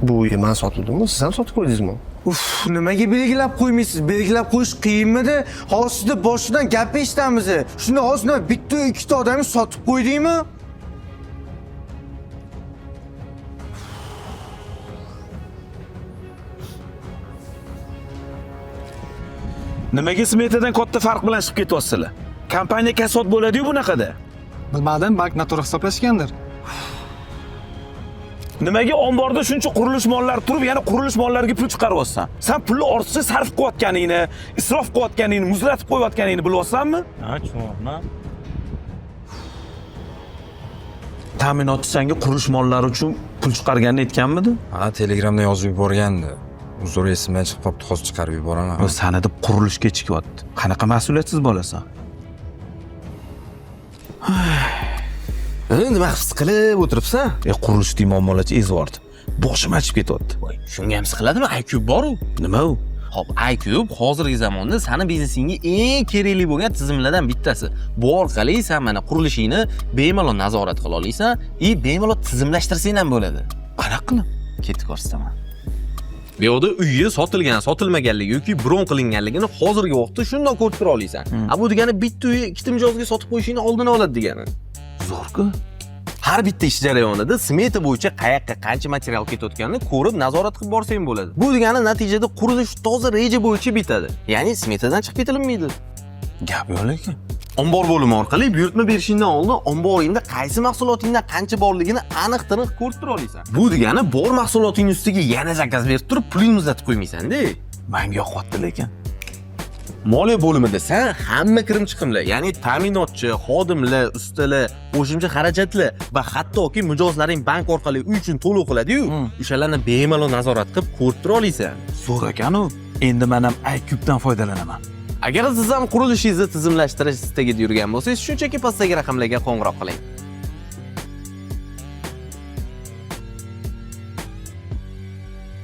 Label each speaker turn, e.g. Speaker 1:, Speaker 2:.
Speaker 1: Bu uyni man sotuvdimmi, siz ham sotib qo'ydingizmi?
Speaker 2: Uf, nimaga belgilab qo'ymaysiz? Belgilab qo'yish qiyinmidi? Hozir sizni boshidan gap eshitamiz. Shunda hozir nima bitta ikkita odamni sotib qo'ydingmi?
Speaker 3: Nimaga smetadan katta farq bilan chiqib ketyapsizlar? Kompaniya kasod bo'ladi-yu bunaqada.
Speaker 4: Bilmadim, balki noto'g'ri hisoblashgandir.
Speaker 3: Nimaga omborda shuncha qurilish mollari turib, yana qurilish mollariga pul chiqaryapsan? San pulni ortiqcha sarf qilayotganingni, isrof qilayotganingni, muzlatib qo'yayotganingni bilyapsanmi?
Speaker 5: Ha, tushunyapman.
Speaker 3: Ta'minotchi senga qurilish mollari uchun pul chiqarganini aytganmidi?
Speaker 6: Ha, Telegramda yozib yuborgandi. Uzr, esimdan chiqib qolibdi, hozir chiqarib yuboraman.
Speaker 3: O sani deb qurilish kechikyapti. Qanaqa mas'uliyatsiz bolasan?
Speaker 7: Nima his qilib o'tiribsan?
Speaker 3: Qurilish muammolarcha ezvordi. Boshim achib ketyapti.
Speaker 7: Shunga ham siqiladimi? iCube bor-u.
Speaker 3: Nima u?
Speaker 7: Hop, iCube hozirgi zamonda sani biznesingga eng kerakli bo'lgan tizimlardan bittasi. Bu orqali sen mana qurilishingni bemalol nazorat qila olasan и bemalol tizimlashtirsang ham bo'ladi.
Speaker 3: Qanaqa qilib?
Speaker 7: Ketib ko'rsataman. Bu yoqda uyi sotilgan, sotilmaganligi yoki bron qilinganligini hozirgi vaqtda shundoq ko'rib tura olasan. A bu degani bitta uyi ikkita mijozga sotib qo'yishingni oldini oladi degani.
Speaker 3: Zo'r-ku.
Speaker 7: Har bitta ish jarayonida smeta bo'yicha qayoqqa qancha material ketayotganini ko'rib nazorat qilib borsang bo'ladi. Bu degani natijada qurilish toza reja bo'yicha bitadi. Ya'ni smetadan chiqib ketilmaydi.
Speaker 3: Gap yo'q lekin.
Speaker 7: Ombor bo'limi orqali buyurtma berishingdan oldin omboringda qaysi mahsulotingdan qancha borligini aniq tiniq ko'rib tura olasan. Bu degani bor mahsuloting ustiga yana zakaz berib turib pulingni muzlatib qo'ymaysan-da.
Speaker 3: Menga yoqyapti lekin.
Speaker 7: Moliya bo'limida san hamma kirim chiqimlar, ya'ni ta'minotchi, xodimlar, ustalar, qo'shimcha xarajatlar va hattoki mijozlaring bank orqali uy uchun to'lov qiladi-yu, o'shalarni bemalol nazorat qilib ko'rib tura olasan.
Speaker 3: Zo'r ekan u. Endi men ham iCube'dan foydalanaman.
Speaker 7: Agar siz ham qurilishingizni tizimlashtirish istagida yurgan bo'lsangiz, shunchaki pastdagi raqamlarga qo'ng'iroq qiling.